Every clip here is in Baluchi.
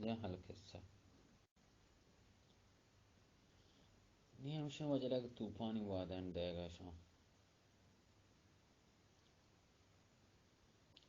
جہل قصہ۔ نی ہمشہ وجلگ طوفانی وعدہ دئیگا شاں۔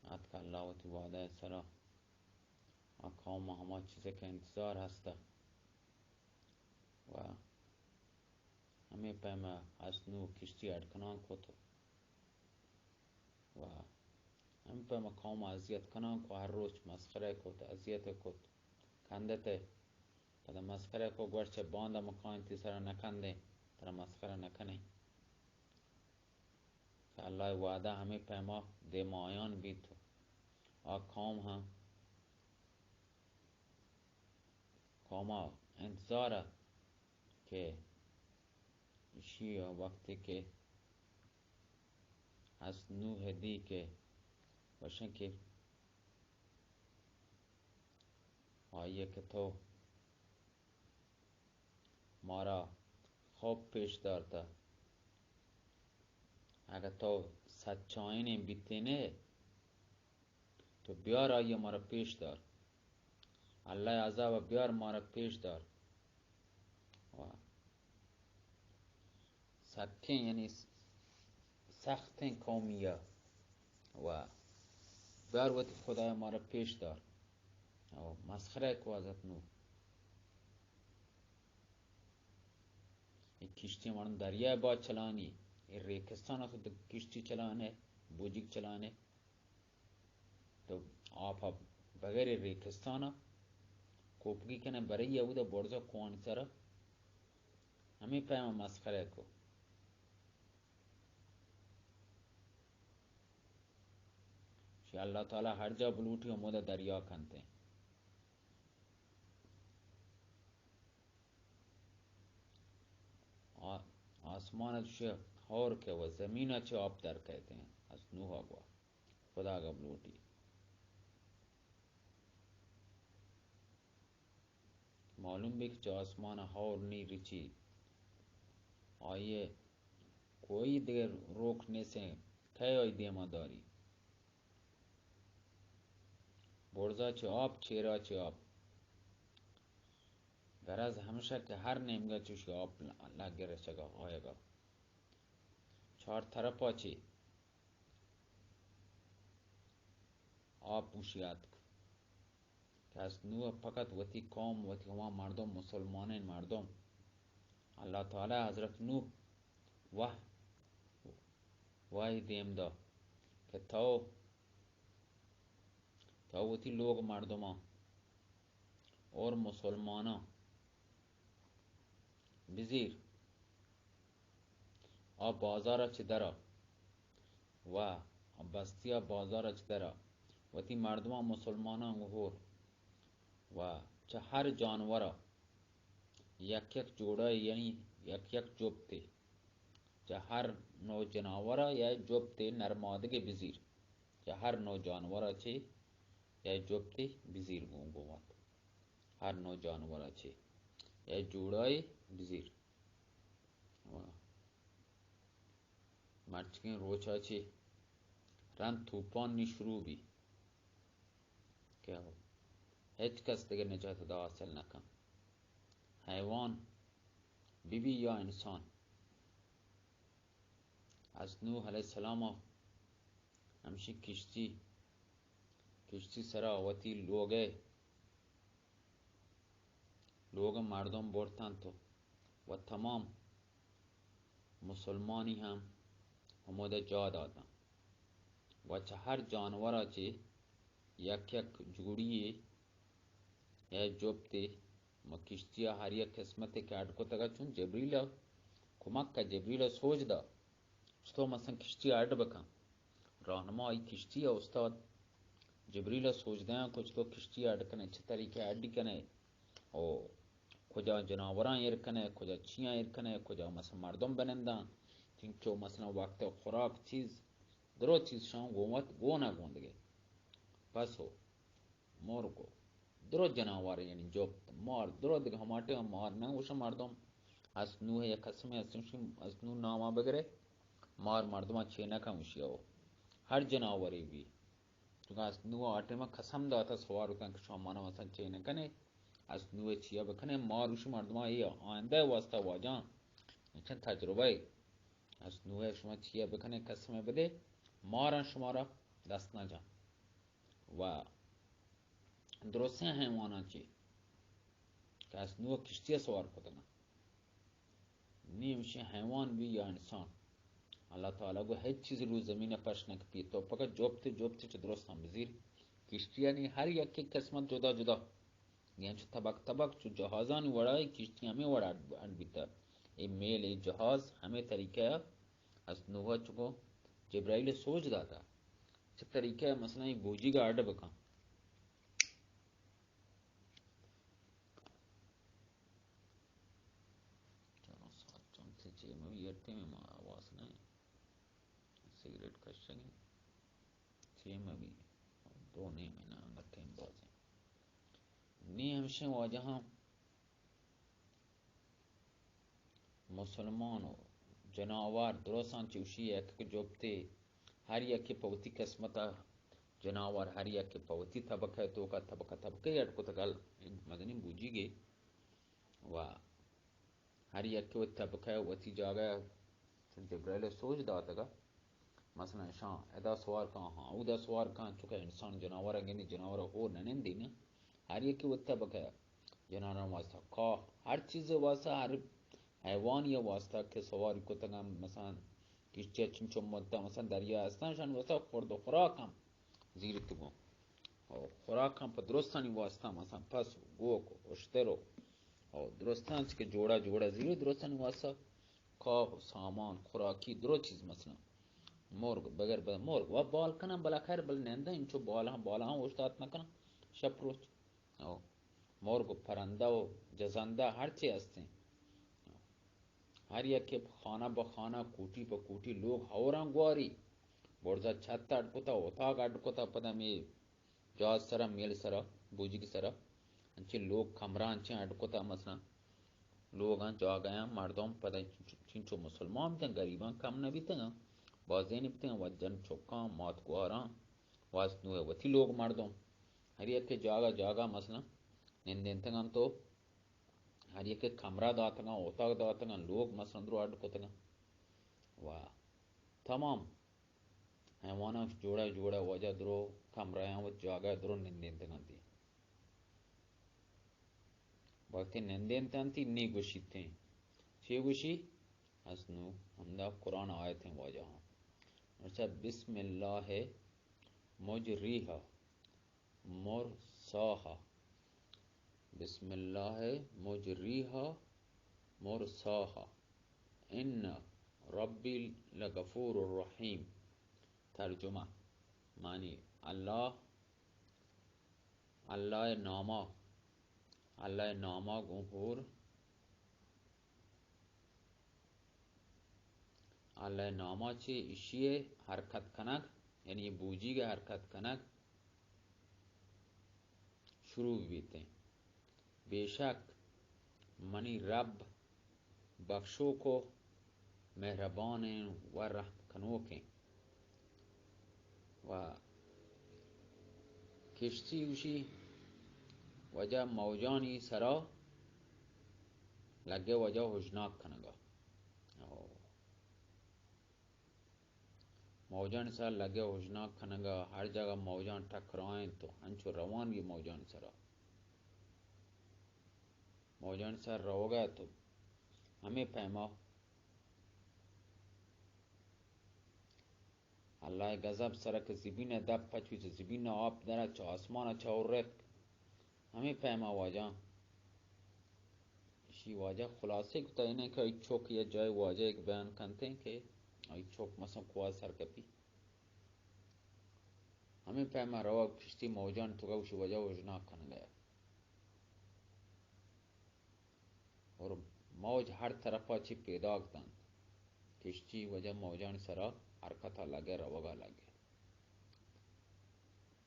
آتکا اللہ وتی وعدہ سرا آ قوم ہما چیزے کہ انتظار ہستا و ہمے پیما از نوح کشتی اڈ کنان کت و ہمے پیما قوم اذیت کنان کو، ہر روچ مسخرہ کت، اذیت کت، کندتے۔ پدا مسخرہ کو، گوشت چہ باندا مکائیں تی سرا نکندیں، ترا مسخرہ نکنیں۔ کہ اللہ وعدہ ہمے پیما دیما آیان بیت۔ آ قوم ہم، قوما انتظار ات کہ اشی وقتی کہ از نوح دی کہ گوشن کہ آئیے کہ تو مارا خوب پیش دارتا۔ اگہ تو سچائینیں بیتینے، تو بیار آئیے مارا پیش دار۔ اللہ عذاب بیار مارا پیش دار۔ و سکیں یعنی سختیں قومیہ و بیار وتی خدای مارا پیش دار۔ او مسخرہ کو حضرت نوح۔ اے کشتی مردم دریائے با چلانی، اے ریکستان ءَ تو کشتی چلانے، بوجیگ چلانے۔ تو آپ ءَ بغیر ریکستان ءَ کوپگی کنے برئی ءَ اود ءَ برز ءَ کوانی سر ءَ ہمے پیم ءَ مسخرہ کو۔ شی اللہ تعالی ہر جا بلوٹی ہمودا دریا کنتے۔ آ-، آسمان ءَ چہ ہور کہ و زمین ءَ چہ آپ در کئیت ایں، از نوح ءَ گوا خدا گپ لوٹی۔ معلوم بی کہ چہ آسمان ءَ ہور نی رچی، آئی ءَ کوئی دگہ روک نیسیں، کئے آئی دیما داری؟ برزا چہ آپ، چیرا چہ آپ۔ غرض ہمشہ کہ ہر نیمگا چوشی آپ ل-، لگے رچگا آیگا۔ چار طرفا چہ آپ اوشی آتک۔ کہ از نوح فقط وتی قوم، وتی ہما مردم، مسلمانیں مردم، اللہ تعالی حضرت نوح وح-، وحی دیم دا کہ تو، تو وتی لوگ مردماں اور مسلماناں بزیر، آ بازار ءَ چہ درا و بستی ءَ بازار ءَ چہ درا وتی مردماں مسلماناں گہور و چہ ہر جانور ءَ یک یک جوڑا، یعنی یک یک جپتے، چہ ہر نوع جناور ءَ یا جپتے نرمادگے بزیر، چہ ہر نوع جانور ءَ چہ یا جپتے بزیر گوں گوں وت، ہر نوع جانور ءَ چہ یا جوڑائے بزیر۔ مرچیگیں روچ ءَ چہ رند توپان نی شروع بی کہ ہچ کس دگہ نجات ادا حاصل نہ کن، حیوان بہ بی یا انسان۔ از نوح علیہ السلام ءَ ہمشی کشتی، کشتی سرا وتی لوگ ءَ، لوگ ءِ مردم برتنت و تمام مسلمانی ہم ہمودا جا داتن و چہ ہر جانور ءَ چہ یک یک جوڑی یا جپتے ما کشتی ءَ ہر یک قسمتے کہ اڈ کتگ ات، چون جبریل ءَ کمک ءَ جبریل ءَ سوج دا، چطور مثلاً کشتی ءَ اڈ بکن۔ راہنما آئی کشتی ءَ استاد جبریل ءَ سوج دیاں کو چطور کشتی ءَ اڈ کنے، چہ طریقے ءَ اڈی کنے، او کجا جناوراں ایر کنے، کجا چیاں ایر کنے، کجا مثلاً مردم بننداں، چنچو مثلاً وقت خوراک چیز، درو چیز شان گون وت گون ءَ گون دگے۔ پس ہو مرگ و درو جناور، یعنی جپت، مار، درو دگہ ہما ٹیم مار نہ گوشن مردم۔ از نوح یک قسمے است، از نوح ناما بگرے، مار مردما چے نہ کن گوشی او۔ ہر جناورے بی، چونکہ حضرت نوح آ ٹائم ءَ قسم داتا سوار بوتاں کہ شما منا مثلاً چے نہ کنے، حضرت نوح ءَ چیا بکنے، مار اشی مردماں اے آئندہ ءِ واسطہ واجہاں، انچیں تجربہ ءَ حضرت نوح ءَ شما چیا بکنے، قسم بدے، ماراں شمارا دست نہ جاں۔ و درستیں حیواناں چی کہ حضرت نوح کشتی ءَ سوار کتگاں۔ نی ہمشی حیوان بی یا انسان، اللہ تعالیٰ گو ہچ چیز رو زمین ءَ پش نہ کپی۔ تو پکا جپت، جپت چہ درستاں بزیر۔ کشتی یعنی ہر یکے قسمت جدا جدا۔ یعنی چو تبک تبک، چو جہازانی وڑا اے کشتی ہمے وڑا اڈ، اڈ بیتا۔ اے میل، اے جہاز ہمے طریقہ ءَ حضرت نوح ءَ چکو جبرائیل ءَ سوج داتا۔ چہ طریقہ ءَ مثلاً اے بوجیگ ءَ اڈ بکن۔ چلو، ساعت چنت چے مبی، اے ٹیم ما آواز نہ ایں۔ سگریٹ کشگ ایں۔ چے مبی، دو نیم ایں نا، انگت ٹیم باز ایں۔ نی ہمشیں واجہاں مسلمان و جناور درستاں چوشی یک جپتے، ہر یکے پہ وتی قسمت ءَ جناور، ہر یکے پہ وتی طبقہ ءِ توکا، طبقہ طبقہ اڈ کتگ، ال-، مزنیں بوجیگے و ہر یکے وتی طبقہ ءَ وتی جاگہ ءَ۔ چون جبرائیل ءَ سوج داتگ ءَ، مثلاً اشاں ادا سوار کن، ہاں اودا سوار کن، چونکہ انسان جناور ءَ گندی، جناور ءَ ہور نہ نندی نا۔ ہر یکے وتی طبقہ ءَ، جناوراں واسطہ کاہ، ہر چیز ءِ واسطہ، ہر حیوانی ءِ واسطہ کہ سواری کتگ ءَ، مثلاً کشتی ءَ چنچو مدت ءَ مثلاً دریا ءَ استاں، اشانی واسطہ خورد و خوراک ہم زیرتگوں۔ او خوراک ہم پہ درستانی واسطہ، مثلاً پس و گوک و اشتر و، او درستاں چہ کہ جوڑا جوڑا زیری، درستانی واسطہ کاہ و سامان، خوراکی، درو چیز، مثلاً مرگ، بغیر ب-، مرگ و بال کناں، بلا خیر، بل ننداں، انچو بال ہم، بال ہم اوشتات نہ کناں شپ روچ۔ او مرگ و پرندہ و جزندہ ہر چی ہستیں۔ ہر یکے خانہ بہ خانہ، کوٹی پہ کوٹی لوگ ہوراں گواری، برزا چھت اڈ کتا، اتاگ اڈ کتا، پدا ہمے جہاز سرا، میل سرا، بوجیگ سرا، انچیں لوگ کمرہ انچیں اڈ کتا، مثلاً لوگاں، جاگہاں، مردم پدا چنچو مسلمان بیتن، غریباں کم نہ بیتگاں، بازین بیتگاں، و جن چکاں، مات گواراں، واست نوح وتی لوگ مردم، ہر یکے جاگہ جاگہ مثلاً نندینتگاں تو ہر یکے کمرہ داتگاں، اتاگ داتگاں، لوگ مثلاً درو اڈ کتگاں و تمام حیواناں جوڑہ جوڑہ واجہ درو کمرہاں و جاگہ درو نندینتگاں تی۔ وقتی نندینتاں تی نی گوشیتیں۔ چی گوشی؟ از نو ہمدا قرآن آیتیں واجہاں۔ اچھا، بسم اللہ مجریہا مرساہا۔ بسم اللہ مجریہا مرساہا۔ ان ربی لغفور رحیم۔ ترجمہ، معنی، اللہ، اللہ ناما، اللہ ناما گوں ہور، اللہ ناما چہ اشی حرکت کنگ، یعنی بوجیگ حرکت کنگ شروع بیتیں۔ بے شک منی رب بخشوک و مہربانیں و رحم کنوکیں۔ و کشتی گوشی واجہ موجانی سرا لگے واجہ ہژناک کنگا۔ او۔ موجانی سرا لگے ہژناک کنگا، ہر جاگہ موجان ٹکرائیں تو انچو روان گی موجانی سرا۔ موجانی سر روگا تو ہمیں پیما اللہ ءِ غضب سرا کہ زمین ءَ دپ پچ بیت، زمین ءَ آپ درا چہ آسمان ءَ چہ ارت۔ ہمے پیما واجہ اشی واجہ خلاصے کتا، انہیں کہ آئی چوک یا جائے واجہ ایک بیان کنتے ہیں کہ آئی چوک مثلاً کوا سر کپی۔ ہمے پیما روا کشتی موجان تو گوشی واجہ وژنا کن گیا۔ اور موج ہر طرفا چہ پیداک دنت۔ کشتی واجہ موجانی سرا حرکتا لگے، روگا لگے۔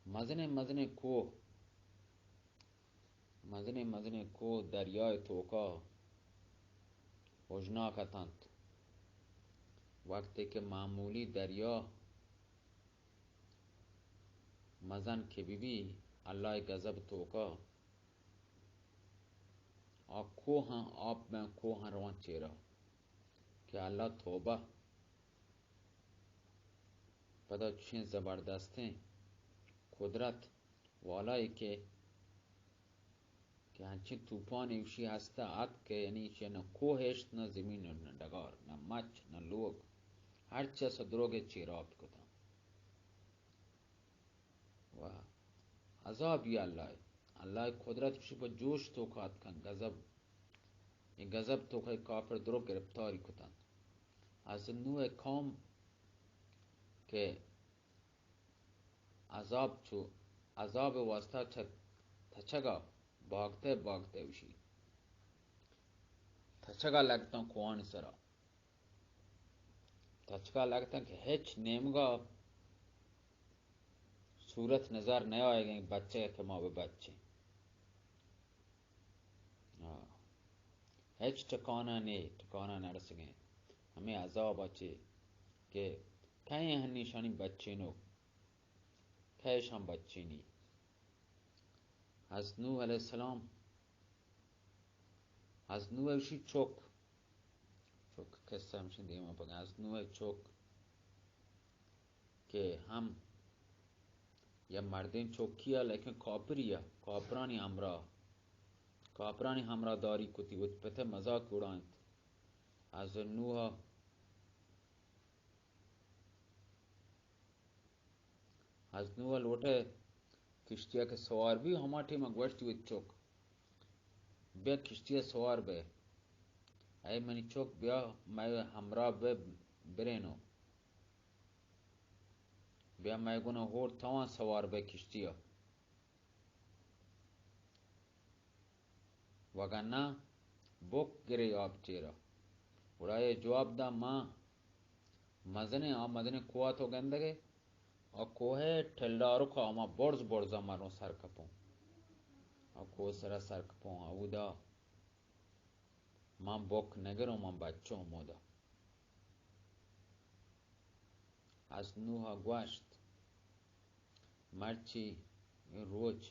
مزنیں مزنیں کوہ، مزنیں مزنیں کوہ دریائے توکا ہژناک اتنت۔ وقتے کہ معمولی دریا مزن کہ بہ بی، اللہ ءِ غضب توکا، آ کوہاں آپ بیں، کوہاں رواں چیرا کہ اللہ توبہ، پدا چوشیں زبردستیں قدرت والائے کہ، کہ انچیں طوفان ایشی ہستا اتک کہ یعنی چہ نہ کوہ اشت، نہ زمین، نہ ڈگار، نہ مچ، نہ لوگ، ہرچی سا دروگ چیرا آپ کتاں۔ و عذاب یا اللہ ءِ، اللہ ءِ قدرت گوشی پہ جوش توکا اتکن، غضب، اے غضب توکا کافر درو گرفتاری کتن۔ از نوح قوم کہ عذاب چو، عذاب واسطہ چہ تچگا باگتے باگتے گوشی، تچگا لگتاں کوہانی سرا۔ تچکا لگتاں کہ ہچ نیمگا صورت نظر نیائیگیں بچے کہ ما بہ بچیں۔ ہاں۔ ہچ ٹکانہ نے، ٹکانہ نرسگیں۔ ہمیں عذاب اچے کہ کئے ہنی شانی بچینو، کئے شان بچینی۔ از نوح علیہ السلام، از نوح ءِ شی چک، چک قصہ ہمشی دیما پکا۔ از نوح ءِ چک کہ ہم یا مردین چکی ءَ، لیکن کافری ءَ، کافرانی ہمراہ، کافرانی ہمراہ داری کتی، وت پتہ مزاق اڑائینت۔ از نوح از نوح لوٹے کشتی ءَ کہ سوار بی، ہما ٹیم ءَ گوشت وت چک، بیا کشتی ءَ سوار بے، اے منی چک بیا مئے ہمراہ بے، برینو، بیا مئے گونا ہور تواں سوار بے کشتی ءَ۔ وگرنہ بک گرے آپ چیرا۔ گڑا اے جواب دا، ما مزنیں، آ مزنیں کوہ تو گندگے، آ کوہ ٹلدارک، آ ما برز برزا مروں سر کپوں، آ کوہ سرا سر کپوں، اودا ما بک نگروں، ما بچوں مودا۔ از نوح گوشت، مرچی اے روچ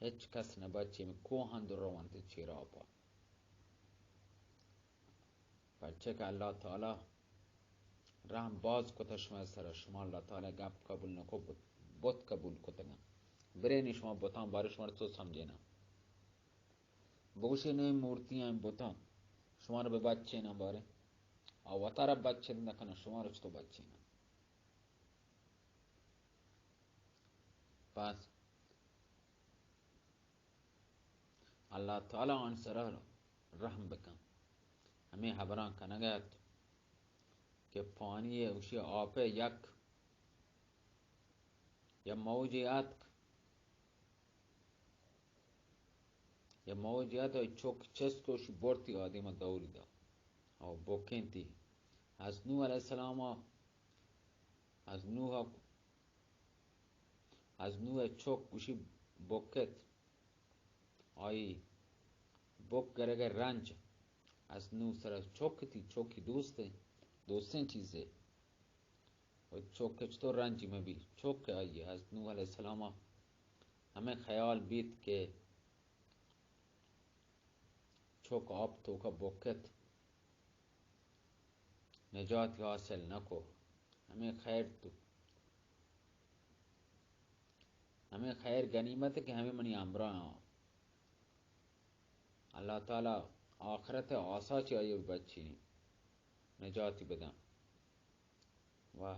ہچ کس نہ بچی، ہمے کوہاں در رونت چیرا پا۔ پرچہ کہ اللہ تعالی رحم باز کتہ شما سر، شما اللہ تعالی گپ قبول نکو، بت، بت قبول کتگاں۔ برینی شما بتاں بارے، شما تو سمجھینا۔ بگوشے نویں مورتی ہیں بتاں، شما رو بہ بچینا بارے۔ آ وتارا بچت نہ کناں، شما رو چطور بچینا؟ پس اللہ تعالی آن سرا رحم بکن۔ ہمیں حبراں کنگ ات کہ پانی اوشی آپ یک یا موجے آتک، یا موجے آتک، چک چست کو شی برتی آدم دوری دا۔ او بکینتی۔ از نوح علیہ السلام، از نوح از نوح ءِ چک گوشی بکت، آئی بک گرگ ءِ رنج۔ از نوح سرا چک تی، چکی دوستیں، دوستیں چیزے۔ و چک چطور رنجی مہ بی؟ چک آئی ءَ، از نوح علیہ السلام ءَ ہمیں خیال بیت کہ چک آپ توکا بکت، نجاتی حاصل نہ کو۔ ہمیں خیر تو، ہمیں خیر غنیمت کہ ہمیں منی ہمراہ ہاں۔ اللہ تعالی آخرت آسا چی آئی بچی نجاتی بدن۔ و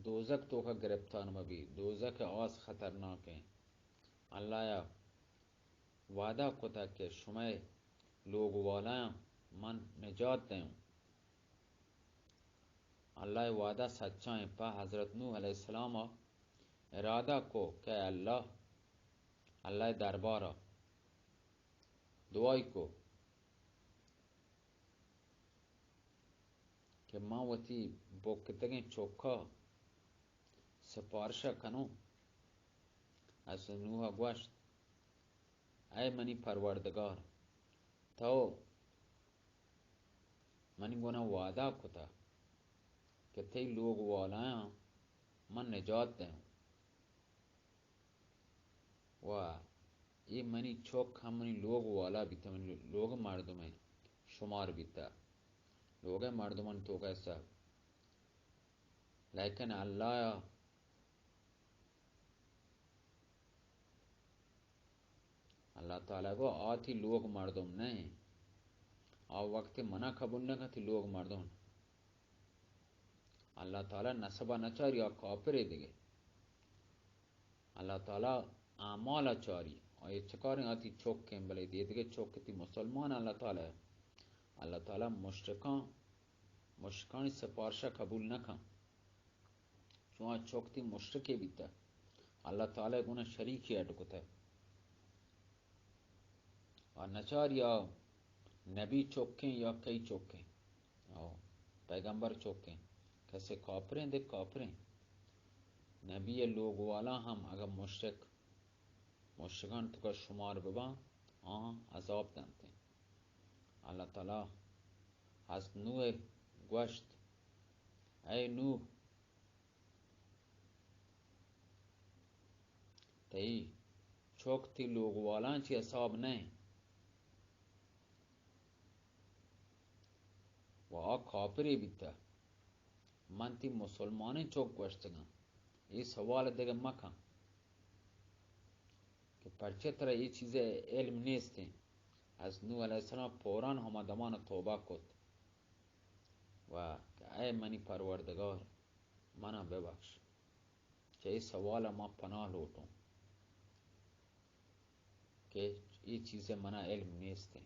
دوزخ توکا گرفتار مبی، دوزخ آس خطرناک ہیں۔ اللہ یا وعدہ کتا کہ شمئے لوگ والاں من نجات دیوں۔ اللہ وعدہ سچا ہیں۔ پہ حضرت نوح علیہ السلام ارادہ کو کہ اللہ، اللہ دربارا دعائی کو کہ من وتی بکتگیں چکا سپارشہ کنوں۔ از نوح گوشت، اے منی پروردگار، تو منی گونا وعدہ کتا کہ تئی لوگ والاں من نجات دئیں۔ و اے منی چک ہم منی لوگ والا بیتا، منی لوگ مردم شمار بیتا، لوگ مردمان توکا حساب۔ لیکن اللہ اللہ تعالی گو آ تی لوگ مردم نہ ایں۔ آ وقت منا قبول نہ کن تی لوگ مردم۔ اللہ تعالی نسبا نچاری آ کافرے دگہ۔ اللہ تعالی اعمالا چاری۔ آ چکاریں آ تی چکیں بلے دیدگہ چک تی مسلمان اللہ تعالی۔ اللہ تعالی مشرکاں، مشرکانی سفارشا قبول نہ کن۔ چون آ چک تی مشرکے بیتہ، اللہ تعالی گونا شریکے اڈ کتہ۔ آ نچاری آ نبی چکیں یا کئی چکیں، آ پیغمبر چکیں، کسے کافریں دے کافریں۔ نبی لوگ والا ہم اگر مشرک، مشرکان توکا شمار بباں، آہاں عذاب دنتیں۔ اللہ تعالی حضرت نوح گوشت، اے نوح، تئی چک تی لوگ والاں چی حساب نہ ایں۔ و آ کافرے بیتہ۔ من تی مسلمانیں چک گوشتگاں۔ اے سوال دگہ مکن کہ پرچہ ترا اے چیزے علم نیستیں۔ حضرت نوح علیہ السلام فوراً ہما دمان توبہ کت و کہ اے منی پروردگار، منا ببخش، چہ اے سوال ما پناہ لوٹوں کہ اے چیزے منا علم نیستیں،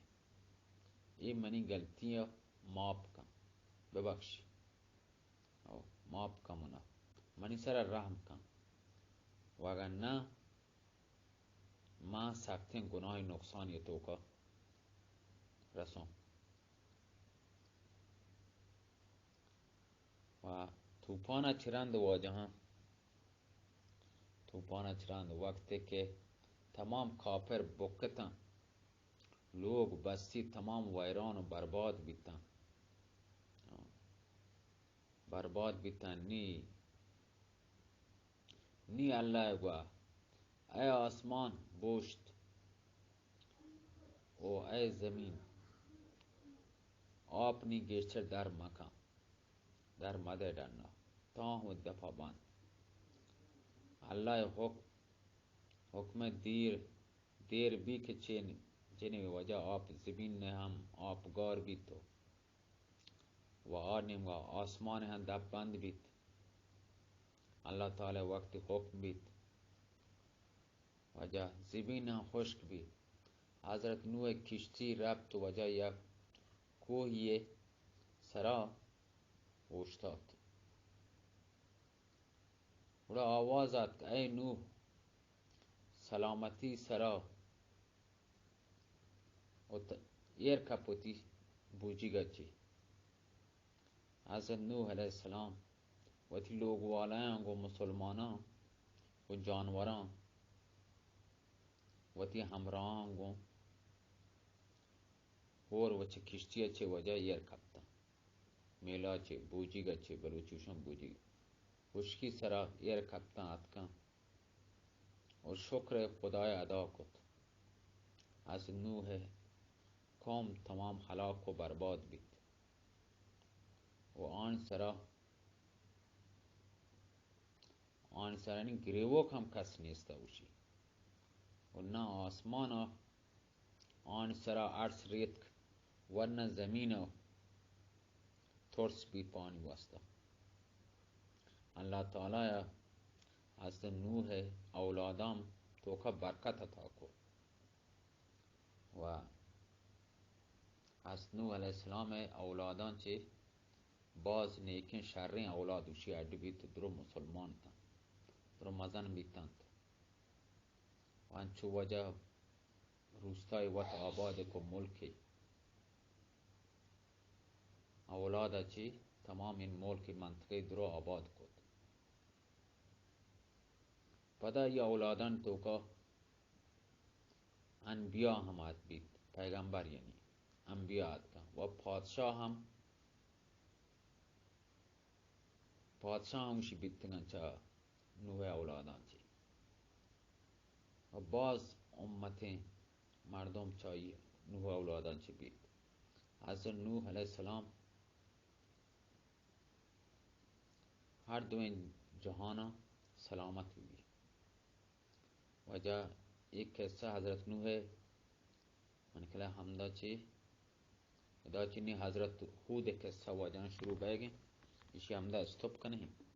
اے منی غلطی معاف کن، ببخش، او معاف کن منا، منی سرا رحم کن، وگرنہ ما سختیں گناہ نقصانی توکا رسوں۔ و طوفان ء چہ رند واجہاں، طوفان ء چہ رند وقتے کہ تمام کافر بکتاں، لوگ بستی تمام ویران و برباد بیتاں، برباد بیتاں۔ نی، نی اللہ گوا، اے آسمان بوشت، او اے زمین، آپ نی گیشتر در مکن، در مدے ڈنا، تاں ہوں دپا بند۔ اللہ حکم، حکم دیر، دیر بی کہ چین، جنی وجہ آپ زمین نے ہم آپ گار بیتو۔ و آ نیمگا آسمان ہم دپ بند بیت۔ اللہ تعالی وقتی حکم بیت، واجہ زمین ہم خشک بیت۔ حضرت نوح کشتی رپت، واجہ یک کوہی سرا اوشتات۔ گڑا آواز اتک، اے نوح، سلامتی سرا و ت-، ایر کپ وتی بوجیگا چی۔ حضرت نوح علیہ السلام وتی لوگ والایاں گوں مسلماناں گوں جانوراں وتی ہمراہاں گوں ہور و چہ کشتی ء چہ واجہ ایر کپتاں۔ میلا چہ بوجیگ ء چہ بلوچی گوشاں بوجیگ، ہشکی سرا ایر کپتاں اتکاں و شکر خدائے ادا کت۔ از نوح قوم تمام ہلاک و برباد بیت و آن سرا آنی سرا نی گریوک ہم کس نیست اوشی۔ و نہ آسمان ء آنی سرا ارس ریتک، ورنہ زمین ء ترس بی پانی واسطہ۔ اللہ تعالی ء حضرت نوح ء اولاداں توکا برکت عطا کو۔ و حضرت نوح علیہ السلام ء اولاداں چہ باز نیکیں شریں اولاد گوشی اڈ بیت، درو مسلمان تاں، درو مزن بیتنت۔ و انچو واجہ روستائے وت آباد کو ملکے اولاد ء چہ تمام این ملک منطقہ درو آباد کت۔ پدا ای اولادان توکا انبیاء ہم آت بیت، پیغمبر یعنی انبیاء آتکاں و پادشاہ ہم، پادشاہ ہم شی بیتگاں چہ نوح ءِ اولاداں چہ، و باز امتیں مردم چہ آئی نوح ءِ اولاداں چہ بیت۔ حضرت نوح علیہ السلام ہر دوئیں جہاناں سلامت بی۔ واجہ، اے قصہ حضرت نوح ءِ، من کلا ہمدا چہ، ادا چہ نی حضرت ہود ءِ قصہ واجہاں شروع بیگ ایں، ایشی ہمدا استوپ کنیں۔